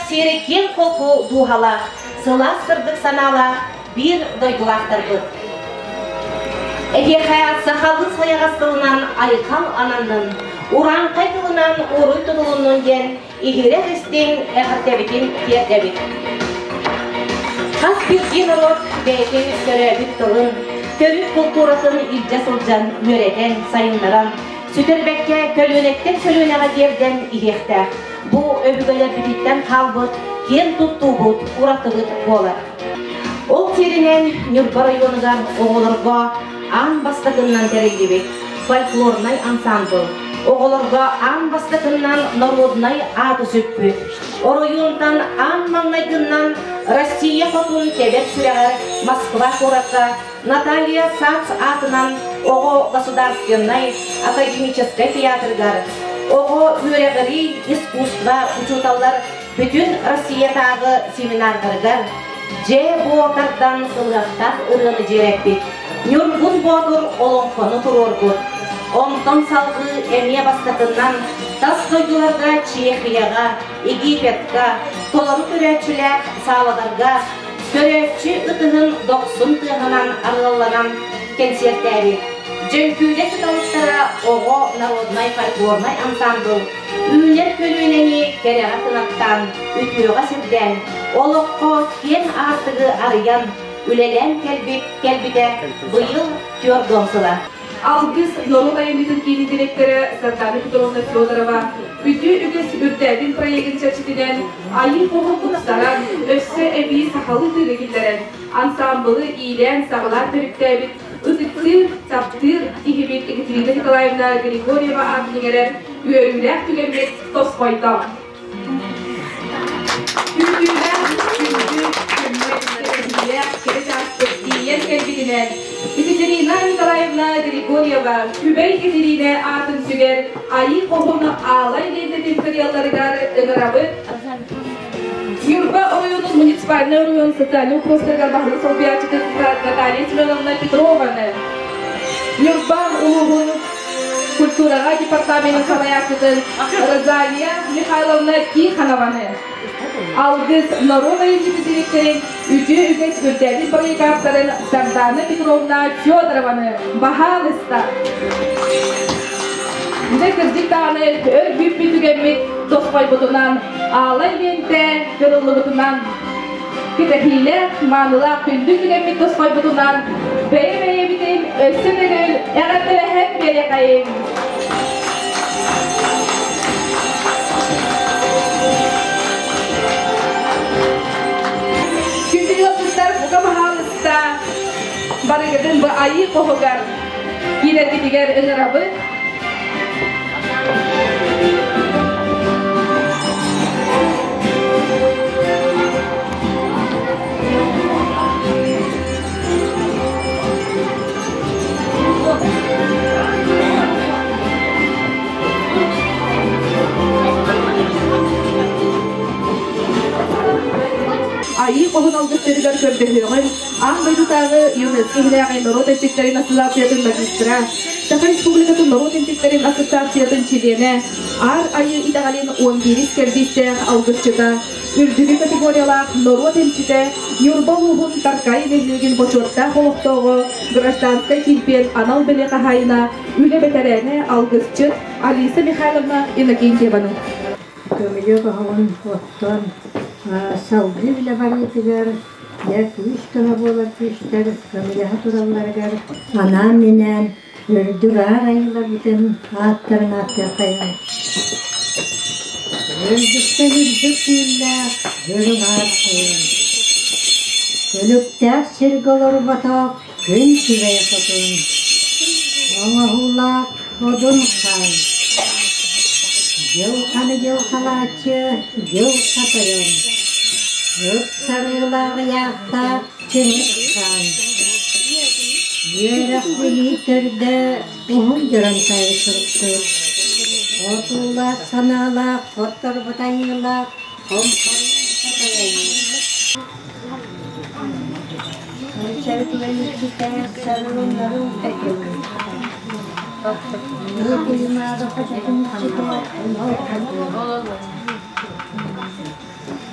кэрэхсиир киэҥ-холку дууһалаах, сылаас сырдык санаалаах биир дойдулаахтарбыт. Эһиэхэ сахалыы сайаҕас тылынан айхал ананнын, урааҥхай тылынан уруй тутулуннун диэн иһирэх истиҥ эҕэрдэбитин тиэрдэбит. Хас биирдии норуот бэйэтин төрөөбүт тылын, төрүт култууратын илдьэ сылдьан үөрэтэн, сайыннаран, сүтэрбэккэ көлүөнэттэн көлүөнэҕэ тиэрдэн иһиэхтээх. Бу өбүгэлэрбититтэн хаалбыт киэн туттуубут, уратыбыт буолар. Ол сиэринэн Ньурба районугар оҕолорго аан бастакыннан тэриллибит фольклорнай ансамбл, оҕолорго аан бастакыннан норуодунай ааты сүкпүт, оройуонтан аан маҥнайгыннан Россия хотун тэбэр сүрэҕэр Москва куоракка Наталья Сац аатынан оҕо государственнай академическай театрыгар оҕо үөрэҕирии искусство учууталлар бүтүн Россиятааҕы семинардарыгар дьээ-буо тардан ылыахтаах ырыаны дьиэрэппит, Ньургун Боотур олоҥхону туруорбут. Онтон салгыы эмиэ бастакыннан тас дойдуларга Чехияҕа, Египетка толору көрөөччүлээх саалаларга көрөөччү ытыһын дохсун тыаһынан арыалланан кэнсиэртээбит. Дьөҥкүүдэ кыталыктара оҕо народнай фольклорнай ансаамбыл үүнэр көлүөнэни кэрэҕэ кынаттаан, үтүөҕэ сирдээн, олоххо киэҥ аартыгы арыйан, үлэлээн кэлбит кэлбитэ быйыл түөрт сыла. Алгыс норуот айымньытын киинин дириэктэрэ Сардана Петровна Федорова үтүө үгэс үрдээтин проегын чэрчитинэн Айыы хоһун тупсаран, өссө эбии сахалыы тыыны киллэрэн, ансаамбылы иилээн-саҕалаан төрүттээбит ытыктыыр, таптыыр киһибит Екатерина Николаевна Григорьева аатын иҥэрэр үөрүүлээх түгэммит тосхойдо. Күүтүүлээх күндү күммүт кэрэһиилээх кэрэ чааспыт тиийэн кэлбитинэн Екатерина Николаевна Григорьева Күбэй Кэтириинэ аатын сүгэр Айыы Хоһун Аалай лиэнтэтин кырыалларыгар ыҥырабыт. Ньурба оройуонун муниципальнай оройуон социальнай боппуруостарыгар баһылык солбуйааччытын Наталья Семеновна Петрованы, Ньурба улууһун культураҕа департаменын салайааччытын Розалия Михайловна Тихонованы, Алгыс норуот айымньытын дириэктэрин үтүө үгэс үрдээбит бырайыактарын Сардана Петровна Федорованы баһаалыста. Дьэ кырдьык даҕаны өр күүппүт түгэммит тосхойбутунан, аалай лиэнтэ кырыллыбытынан, кэтэһиилээх, маанылаах күндү түгэммит тосхойбутунан бэйэ-бэйэбитин өссө төгүл эҕэрдэлэһэн биэриэхэйиҥ! Күндү ыалдьыттар, бука баһаалыста барыгытын бу айыы хоһугар киирэргитигэр ыҥырабыт. Айыы хоһун алгыстарыгар көрдөһүөҕүн Аан дойдутааҕы ЮНЕСКО иһинээҕи норуот эмчиттэрин ассоциациятын магистра, Саха Республикатын норуот эмчиттэрин ассоциациятын чилиэнэ, Аар Айыы итэҕэлин 11 кэрдиистээх алгысчыта, үрдүкү категориялаах норуот эмчитэ, Ньурба улууһун Таркаайы нэһилиэгин бочуоттаах олохтооҕо, гражданскай килбиэн анал бэлиэ хаһаайына, үлэ бэтэрээнэ, алгысчыт Алиса Михайловна Иннокентьеваны. Көмүлүөк оһоҕун оттон салгыы үлэ барыытыгар дьэ күүс-көмө буолар күүстэр көмөлөһө туралларыгар анаан-минээн үрдүк аар айыыларбытын ааттарын ааттыаххайыҥ. Үрдүктэн үрдүк күүллээх үрүҥ аар айан. Күлүктээх сиргэ олорботох күн күбэй хотун. Оҥоһуулаах одун хаан. Дьылханы дьылхалааччы дьылха тойон. Ыпсарыылаах ыйаахтаах Чыҥыс хаан. Үөрэх билии төрдө уһун дьоронтойу суруктуур. Хотуулаах санаалаах, хотторбут айыылаах, хомпоруун хотойойуу.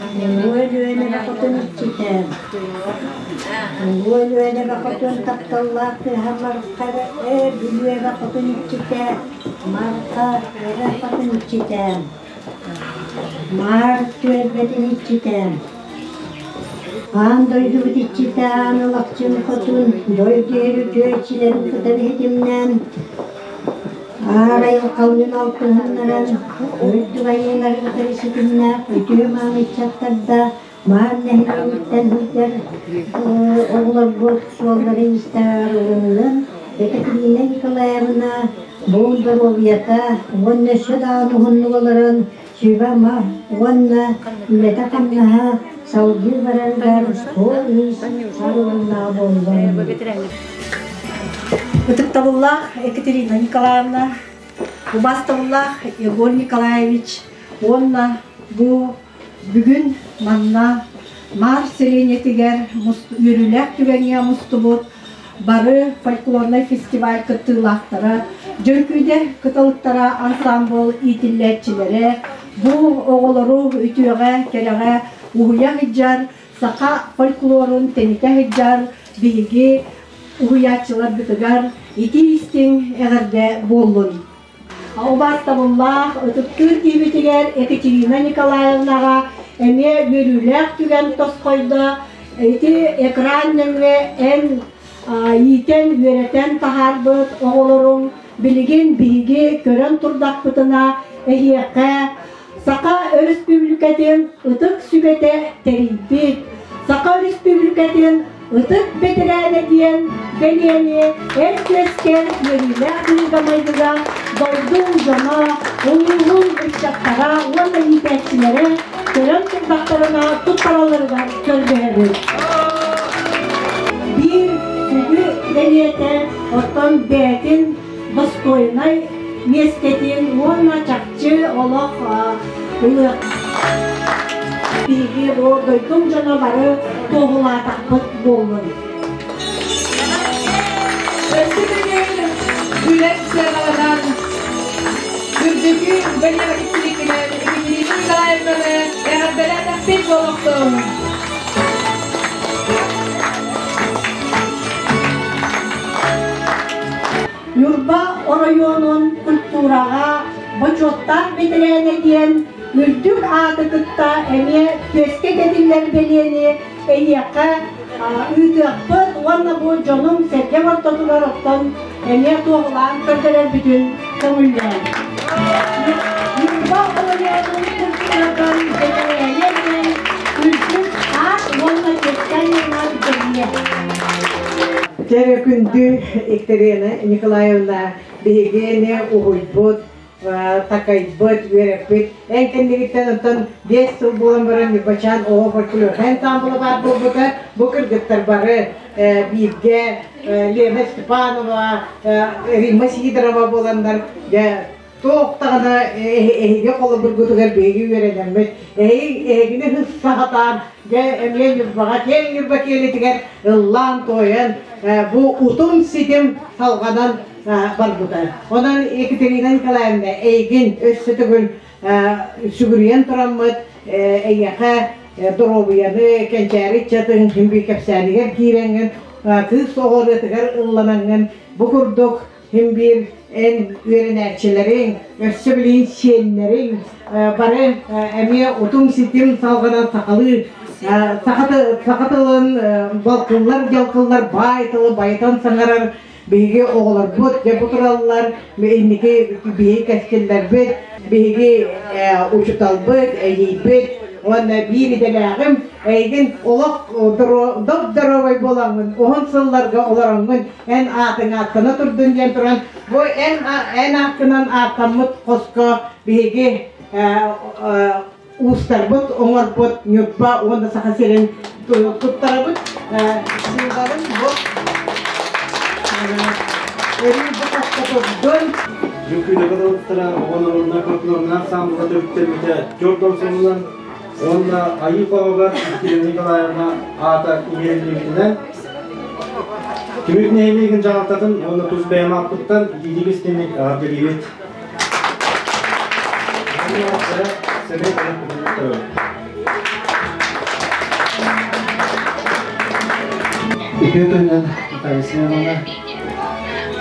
Улуу Өлүөнэ хотун иччитэ, Улуу Өлүөнэ хотун тапталлаах кыыһа Марха Бүлүү эбэ хотун иччитэ, Марха эбэ хотун иччитэ, Маар түөлбэтин иччитэ, Аан дойдубут иччитэ Аан Алахчын хотун дойду иһэр үтүө иччилэрин кытары ситимнээн Аар айылҕалыын алтыһыннаран, үрдүк айыылары кытары ситимнээх үтүө-мааны ыччаттарда Маар нэһилиэгиттэн сылдьар оҕолорбут суолларын-иистэрин арылыннын. Екатерина Николаевна бу доруобуйата уонна өссө даҕаны уһуннук олорон сүбэ-ама уонна үлэтэ-хамнаһа салгыы барарыгар суол-иис арылыннаҕа буоллун. Ытыктабыллаах Екатерина Николаевна, убаастабыллаах Егор Николаевич уонна бу бүгүн манна Маар сэлиэнньэтигэр үөрүүлээх түгэҥҥэ мустубут бары фольклорнай фестиваль кыттыылаахтара, Дьөҥкүүдэ кыталыктара ансаамбыл иитиллээччилэрэ бу оҕолору үтүөҕэ, кэрэҕэ уһуйа сылдьар, саха фольклорун тэнитэ сылдьар биһиги уһуйааччыларбытыгар итии-истиҥ эҕэрдэ буоллун! Убаастабыллаах ытыктыыр киһибитигэр Екатерина Николаевнаҕа эмиэ үөрүүлээх түгэн тосхойдо. Ити экран нөҥүө эн иитэн, үөрэтэн таһаарбыт оҕолоруҥ билигин биһиги көрөн турдахпытына эһиэхэ Саха Өрөспүүбүлүкэтин Ытык Сүбэтэ тэрийбит Саха Өрөспүүбүлүкэтин Ытык бэтэрээнэ диэн бэлиэни эр күөскэр үөрүүлээх быһыыга-майгыга дойдуҥ дьоно, улууһуҥ ыччаттара уонна иитээччилэрэ көрөн турдахтарына туттаралларыгар көрдөһөбүт. Биир сүдү бэлиэтэ оттон бэйэтин достойнай миэстэтин уонна чахчы олох ылыах биһиги бу дойдум дьоно бары туоһулаатахпыт буоллун. Өссө төгүл үлэҥ сыаналанан, үрдүкү бэлиэҕэ тиксибиккинэн Екатерина Николаевнаны эҕэрдэлээтэхпит буолуохтун! Ньурба оройуонун культураҕа бочуоттаах бэтэрээнэ диэн үрдүк ааты кытта эмиэ түөскэ кэтиллэр бэлиэни эйиэхэ ыытыахпыт уонна бу дьонуҥ-сэргэҥ ортотугар оттон эмиэ туоһулаан көрдөрөрбүтүн көҥүллээн. Ньурба оройуонун культуратын бэтэрээнэ диэн үрдүк аат уонна түөскэ анньыллар бэлиэ. Дьэ күндү Екатерина Николаевна биһигини уһуйбут, такайбыт, үөрэппит. Эн кэннигиттэн онтон 5 сыл буолан баран Ньурбачаан оҕо фольклорнай ансамбла баар буолбута. Бу кыргыттар бары бииргэ Лена Степанова, Римма Сидорова буоланнар дьэ туох даҕаны эһиги холобургутугар биһиги үөрэнэммит, эһигини саһатаан, дьэ эмиэ Ньурбаҕа, киэҥ Ньурба киэлитигэр ыллаан-туойан, бу утум ситим салҕанан барбыта. Онон Екатерина Николаевна, эйигин өссө төгүл сүгүрүйэн тураммыт, эйиэхэ доруобуйаны, кэнчээри ыччатын ким биир кэпсээнигэр киирэҥҥин, кыыс оҕо ырыатыгар ылланаҥҥын, бу курдук Син биир эн үөрэнээччилэриҥ, өссө билигин сиэннэриҥ бары эмиэ утум-ситим салҕанан сахалыы саха тылын балкыллар дьалкыллар баай тылы байытан саҥарар биһиги оҕолорбут дьэ бу тураллар инники биһиги кэскиллэрбит биһиги учууталбыт эдьиийбит уонна биир идэлээҕим эйигин олох доп-доруобай буолаҥҥын уһун сылларга олороҥҥун эн аатыҥ ааттана турдун диэн туран бу эн эн ааккынан ааттаммыт хоско биһиги уустарбыт оҥорбут Ньурба уонна Саха сирин туттарабыт сыыларын бу өрүү бу хоско турдун. Дьүккүнэгэ тылыттара оҕолорунна фольклорнаах ансамблга төрүттэммитэ түөрт сылынан уонна Айыы Хоһугар Екатерина Николаевна аата иҥэриллибитинэн Түмүк нэһилиэгин дьаһалтатын уонна тус бэйэм ааппыттан итиитик истиҥник эҕэрдэлиибит. Үтүө күнүнэн Наталья Семеновна.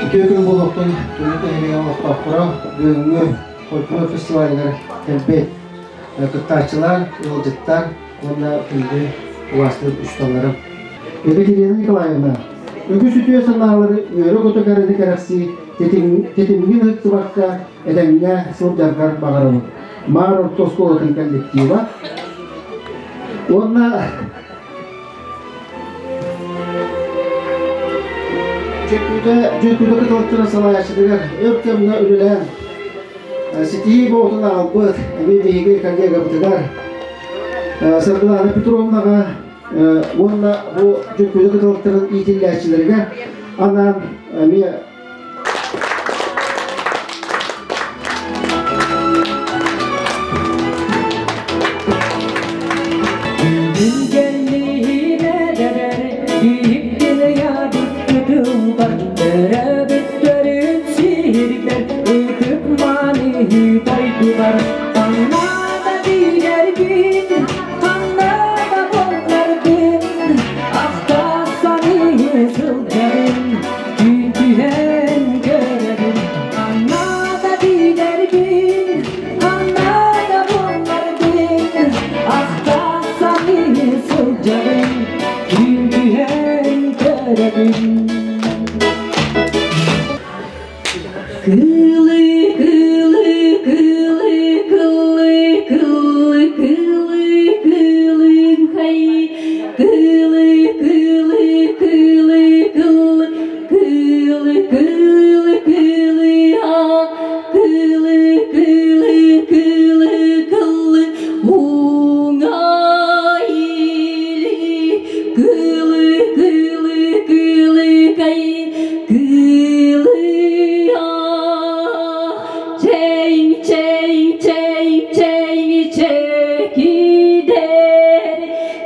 Үтүө күн буолуохтун Түмүк нэһилиэгин олохтоохторо бүгүҥҥү фольклор фестивалыгар кэлбит кыттааччылар, ыалдьыттар уонна күндү убаастыыр учууталларым. Екатерина Николаевна, үгүс үтүө санаалары үөрэ-көтө кэрэни кэрэхсии тэтимҥин ыһыктыбакка этэҥҥэ сылдьаргар баҕарабын. Маар орто оскуолатын коллектива уонна Дьөккүтэ Дьөккүтэ кыталыктарын салайааччытыгар өр кэмҥэ үлэлээн ситиһии боотун аҕалбыт эмиэ биһиги коллегабытыгар Саргылана Петровнаҕа уонна бу Дьөккүтэ кыталыктарын иитиллээччилэригэр анаан эмиэ Түһэн көрөбүн, ханна да билэрбин, ханна да булларбын, ахта саныы сылдьабын, түүн түһэн көрөбүн. Кылы, кылы, кылы, кылы, кылы, кылы, кылыҥхай, кылы, кылы, кылы, кылы, кылы, кылы, кылы, а, кылы, кылы, кылы, кылы, уҥа или, кылы, кылы, кылыкай, кылы, а, чэйиҥ, чэйиҥ, чэйиҥ, чэйиҥ, чэкидэр,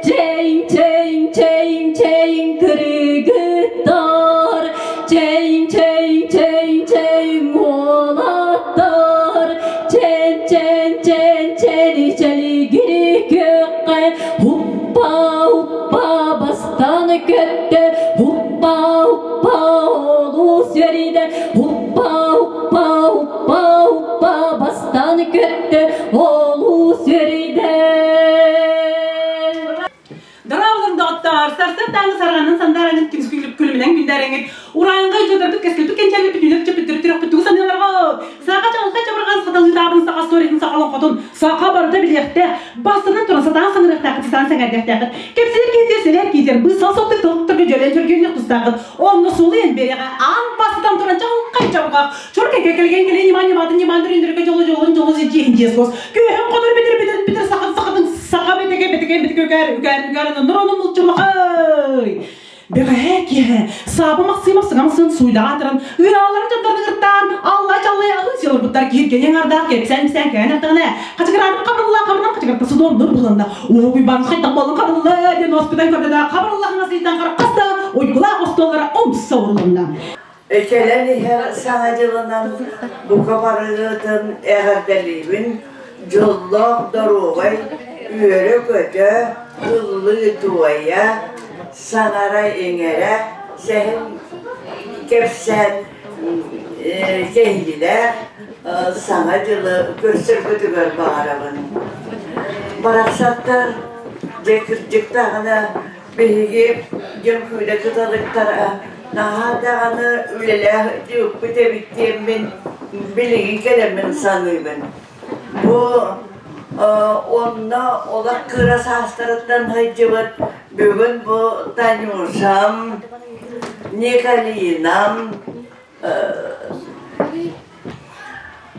чэйиҥ, чэйиҥ, чэйиҥ, чэйиҥ, кыргыттар, чэйиҥ, чэйиҥ, чэйиҥ, чэйиҥ, уолаттар, чэн, чэн, чэн, чэли, чэлигири күөххэ, һуппа, һуппа, бастан көттө, һуппа, һуппа, олус үөрдэ, һуппа, һуппа, һуппа, һуппа, бастан көттө, олус үөрдэ. Дорооболоруҥ доҕоттоор, сарсыардааҥы сарҕанан сандаараңыт күлүмүнэн күндээрэҥҥит, урааҥҥа дьодорбут кэскилбит кэнчээбит бүтүнүк чөпүттүрү түрөхпүт тугу саныыларгыт? Саха чаҕылхай чабырҕан саталыытаабын саха историятын саха олоҥхотун саха барыта билиэхтээх, бастатан туран сатаан саҥарыахтааххыт, сатаан сэҥээрдиэхтээххит. Кэпсиир киһитигэр сэлээр киитэр, быысал соттук тылтарга дьөлөн чөргүөннэх тустааххыт. Онно сулуйан биэриэҕэ аан бастатан туран чаҕылхай чабырҕах, чур кэкэ кэлгэн кэлин ньымаан ньымаатын ньымаан дүрүндүрүкэ дьолу дьолун дьолу дьиэһин дьиэс кос. Күөһүн хотор битир битир битир сахатын сахатын саха бэтигэ бэтигэ бэтигэ үкээр үкээр үкээр норонун мулчумахай. Бэҕэһээ киэһэ Сааба Максимов сыҥам-сын сууйдаҕа атыран, ыааларын дьоннорун ыҥыртаан, алла-чаллай аһыы сыалырбыттар киһиргэниҥ ардаах кэпсээн-ипсээн кээн эрдэҕинэ, хачыгыраабыт хабырылла хабырынан хачыгырта судуомнур быһылынна. Уһук Уйбаан хайдах буолан хабырылла диэн оспутан көрдө да, хабырылла хаҥас илиитинэн хараххас да уйгулаах остуоллара умса урулунна. Кэлэн иһэр Саҥа дьылынан бука барыгытын эҕэрдэлиибин, дьоллоох доруобай, үөрэ-көтө, ыллыы-туойа, саҥара-иҥэрэ, сэһэн кэпсээн кэһиилээх Саҥа дьылы көрсөргүтүгэр баҕарабын. Барахсаттар, дьэ кырдьык даҕаны Биһиги Дьөҥкүүдэ кыталыктара наһаа даҕаны үлэлээх ыппыт эбит диэммин билигин кэлэммин саныыбын. Бу онно олох кыра саастарыттан сылдьыбыт бүгүн бу Танюшам, Николинам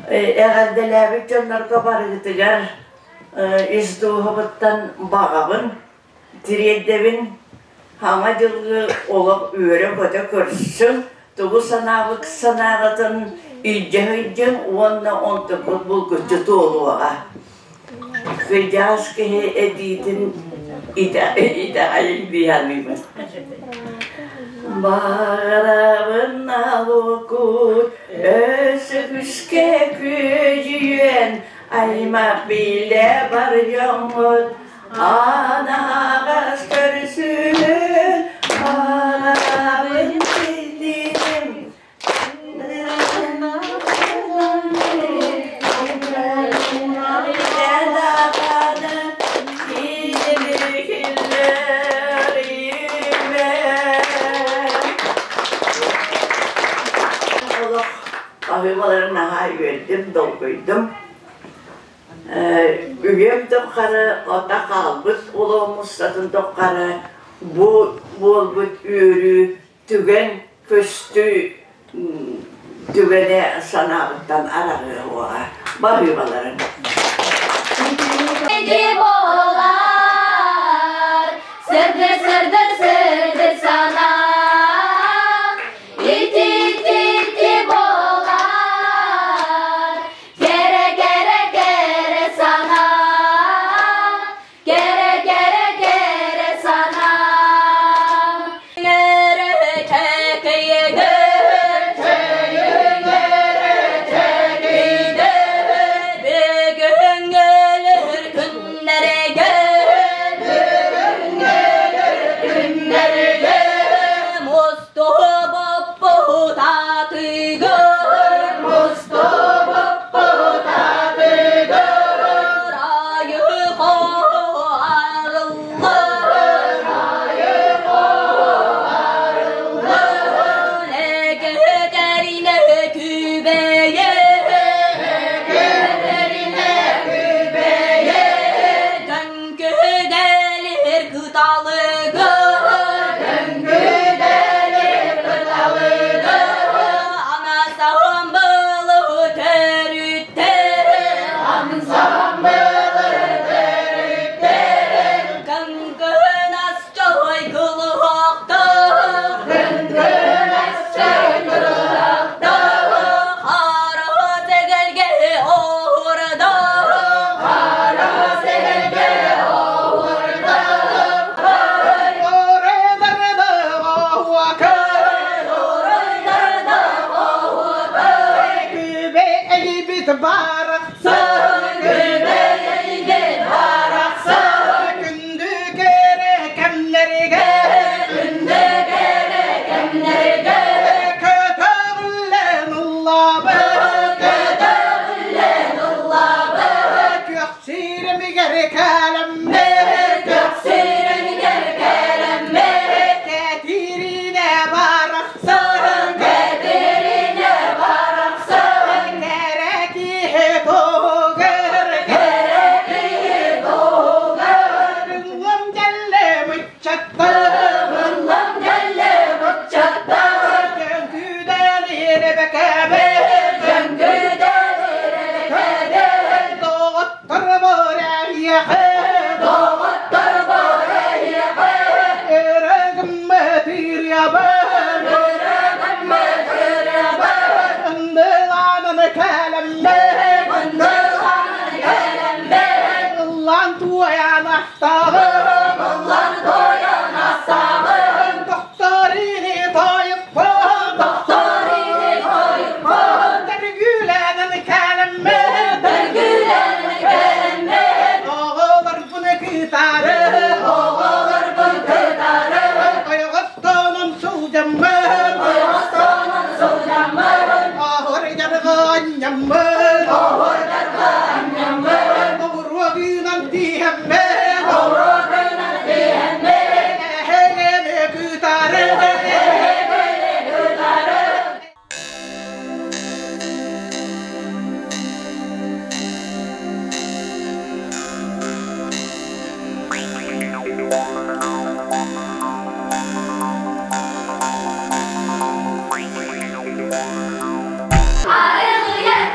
эҕэрдэлээбит дьоннорго барыгытыгар ис дууһабыттан баҕабын Тириэрдэбин Саҥа дьылы олох үөрэ-көтө көрсөн, тугу санаабыт санааҕытын илдьэ сылдьыҥ уонна онтуккут булгуччу туолуоҕа. Кырдьаҕас киһи этиитин итэҕэйин дии саныыбын. Баҕарабын алукут өссө күүскэ күөдьүйүөн аймах билэ бар дьоҥҥут Анаҕас көрсүһүн Наһаа үөрдүм, долгуйдум. Үйэм тухары ото хаалбыт олоҕум устатын тухары бу буолбут үөрүү түгэн көстүү түгэнэ санаабыттан араҕыа уоҕа баһыыбаларын. Болар, сырдыр, сырдыр, сырдыр санаа, ити, ити, ити болар, кэрэ, кэрэ, кэрэ санаа, кэрэ, кэрэ, кэрэ санаа. Кэрэ чэкэйэгэр, бүгүн өлөр күннэригэр, күннэригэр мустубуппут атыгар, мустубуппут атыгар, айыы арыллар, Экэтерине күбэйэ, Экэтерине күбэйэ, Дьөҥкүдэлир кыталыгы, Дьөҥкүдэлир кыталыгы, Ансамбылы төрүттэр, Ансамбылы төрүттэр, Кыҥкынас чой кылыһахтар, Кыҥкынас чой кылыһахтар, Хара сэгэлгэ оһуорда, Хара сэгэлгэ оһуорда. Арылыйар.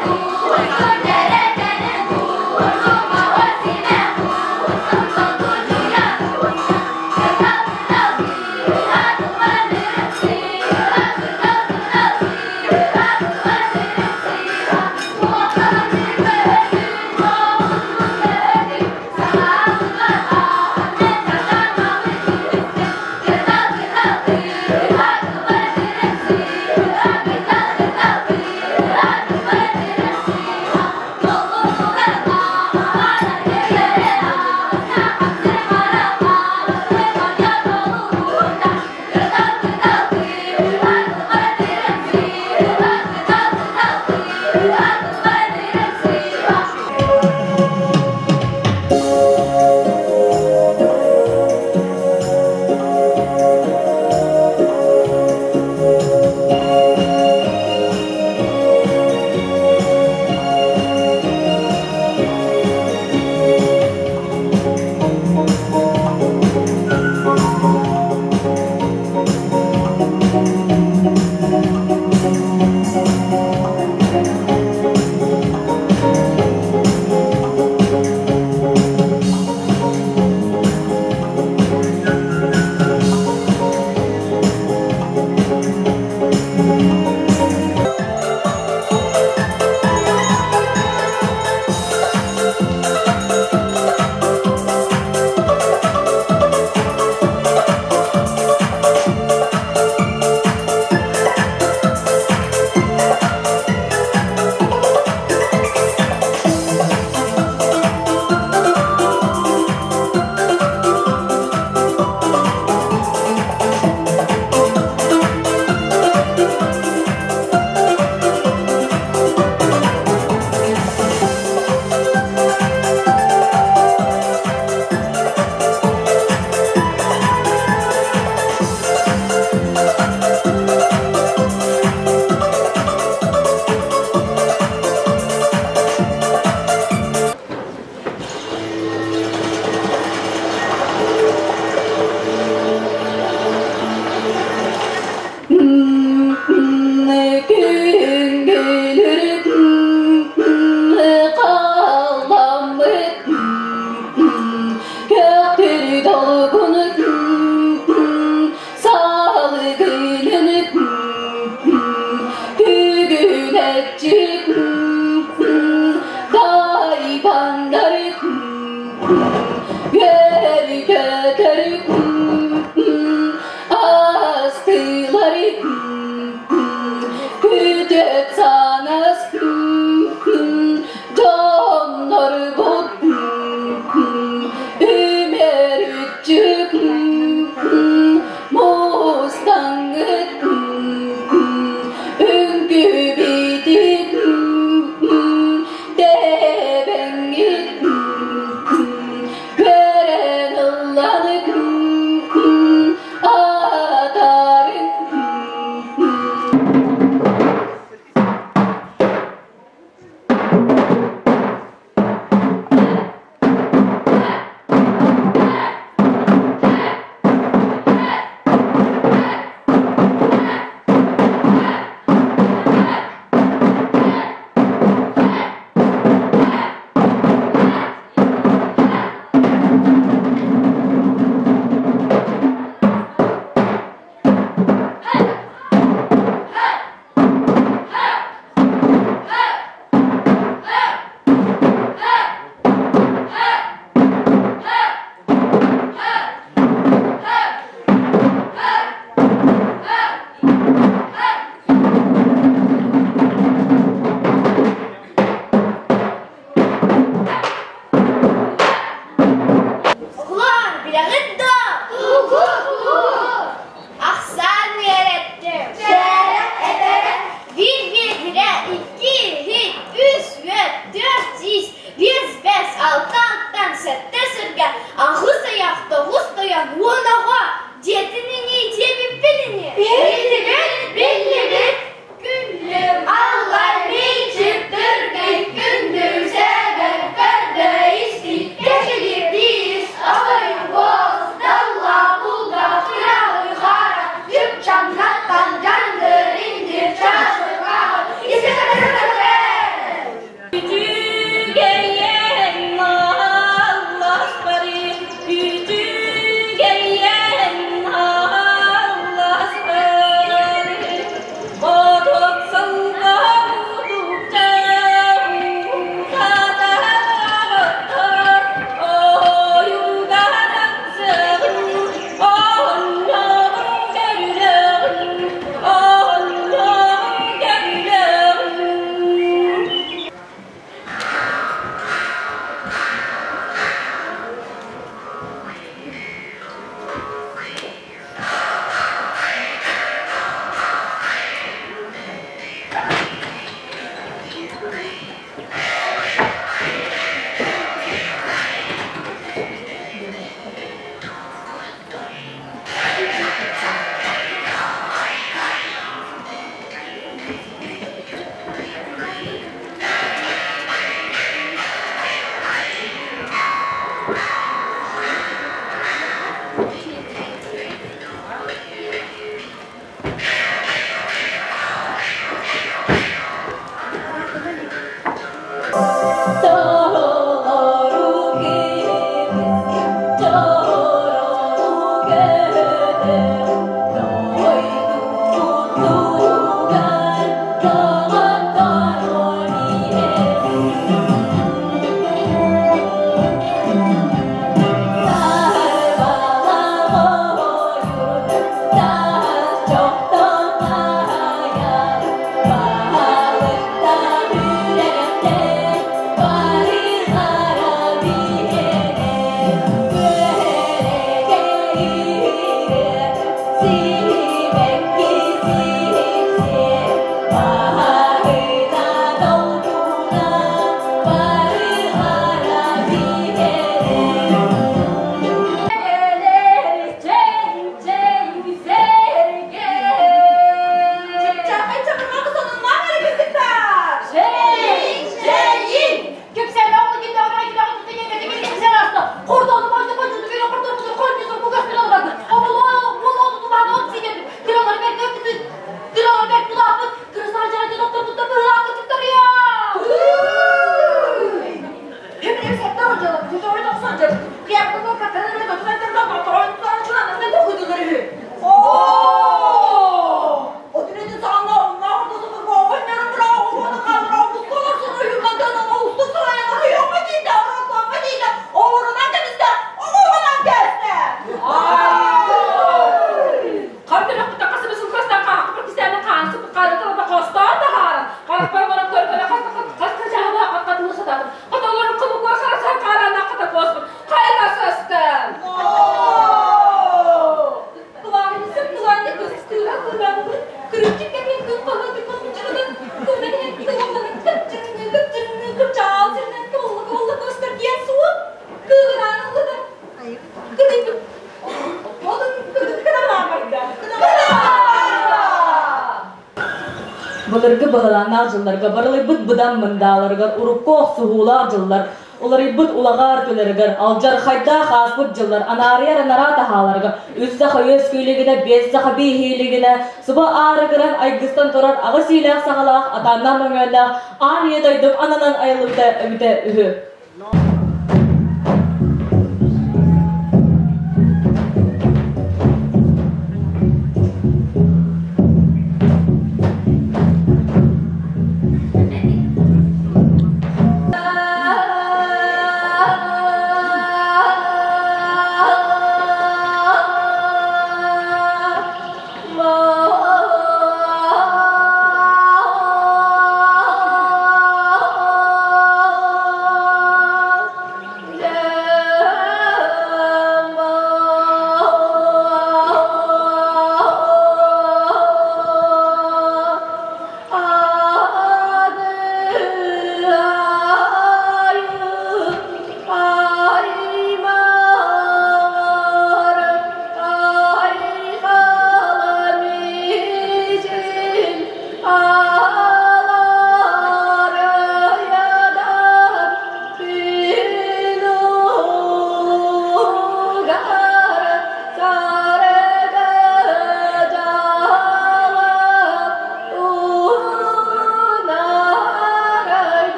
Былыргы быһылааннаах дьылларга барылыйбыт быдан мындааларыгар урукку охсуһуулаах дьыллар, уларыйбыт улаҕаар төлөрүгэр, алдьархайдаах ааспыт дьыллар анаарыйар анараа таһааларыгар үс саха үөскүүлүгүнэ, биэс саха бииһиилигинэ, суба аарыгыран айгыстан турар аҕыс иилээх саҕалаах атааннаах мөҥүөннээх аан ийэ дойдум ананан айыллыбыта эбитэ үһү.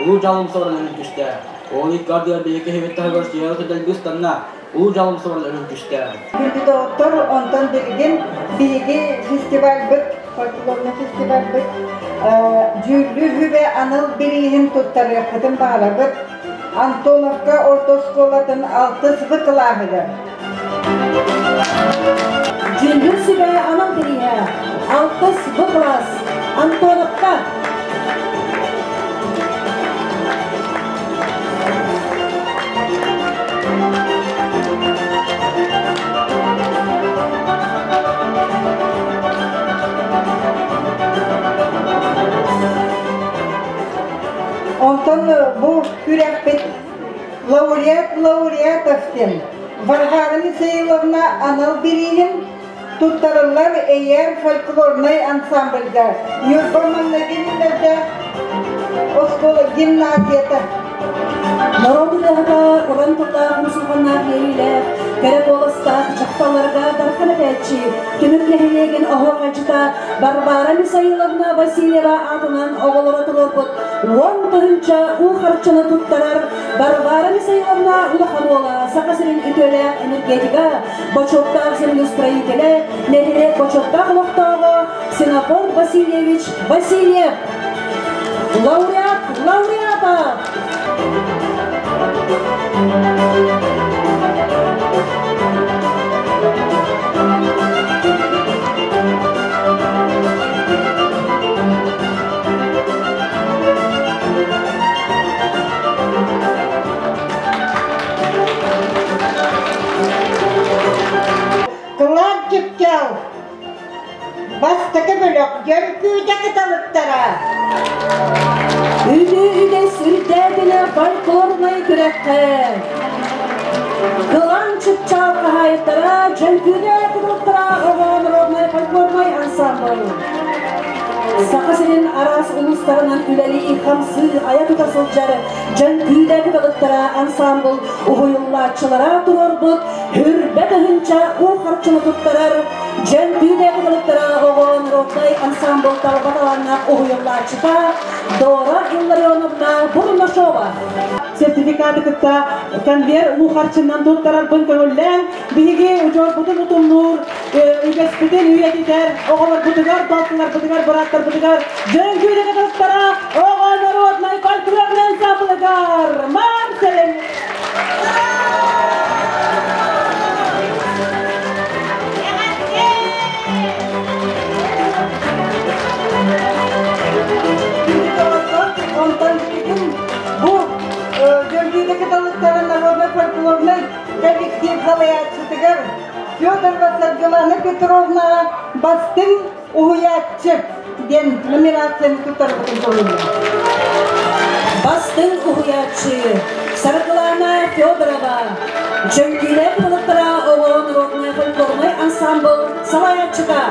Улуу дьалым сабарынан түстэ. Ол икки биһиги киһибит таһыгар сиэҕи кыдайгыстанна. Улуу дьалым сабарынан түстэ. Күндү доҕоттор, онтон билигин биһиги фестивальбыт, фольклорный фестивальбыт дьүүллүүр сүбэ анал бирииһин туттарыахпытын баҕарабыт. Антоновка орто оскуолатын алтыс В кылааһыгар. Дьүүллүүр сүбэ анал бирииһэ алтыс В кылаас Антоновка. Онтон бу күрэхпит лауреат лауреатов диэн Варвара Михайловна анал бирииһин туттарыллар Эйээр фольклорнай ансамбльга Ньурба маҥнайгы күннэрдээх оскуола гимназията. Норуот ырыаһыта уран тыллаах умсулҕаннаах иэйиилээх, кэрэ куоластаах дьахталларга дархан этээччи, Түмүк нэһилиэгин оһуохайдьыта Варвара Мисаиловна Васильева аатынан оҕолоро туруорбут 10 000 уу харчыны туттарар Варвара Мисаиловна улахан уола Саха сирин үтүөлээх энергетика, бочуоттаах землеустроителэ, нэһилиэк бочуоттаах олохтооҕо Ксенофонт Васильевич Васильев. Лауреат лауреата! Кылаан Чыпчаал бастакы бөлөх Дьөҥкүүдэ кыталыктара. Үтүө үгэс үрдээтинэ фольклорнай күрэххэ Кылаан Чыпчаал хаһаайыттара Дьөҥкүүдэ кыталыктара оҕо народнай фольклорнай ансамбль. Саха сирин араас улуустарынан үлэлии, хамсыы, айа тута сылдьар Дьөҥкүүдэ кыталыктара ансамбль уһуйуллааччылара туруорбут. Хүрбэ тыһыынча уу харчыны туттарар Дьөҥкүүдэ кыталыктара оҕо народнай ансамбл талба талааннаах уһуйуллааччыта Дора Илларионовна Бурнашова. Сертификаты кытта конверт уу харчынан туттарарбын көҥүллээн, биһиги удьуорбутун утумнуур, үгэспитин үйэтитэр оҕолорбутугар, балтыларбытыгар, бырааттарбытыгар Дьөҥкүүдэ кыталыктара оҕо народнай фольклорнай ансамблыгар Марселин! Онтон билигин бу Дьөҥкүүдэ кыталыктара народнай фольклорнай коллектив салайааччытыгар Федорова Саргылана Петровна бастыҥ уһуйааччы диэн номинацияны туттарбытын толуйда. Бастыҥ уһуйааччы Саргылана Федорова, Дьөҥкүүлэ кыталыктара оҕо народнай фольклорнай ансамбл салайааччыта.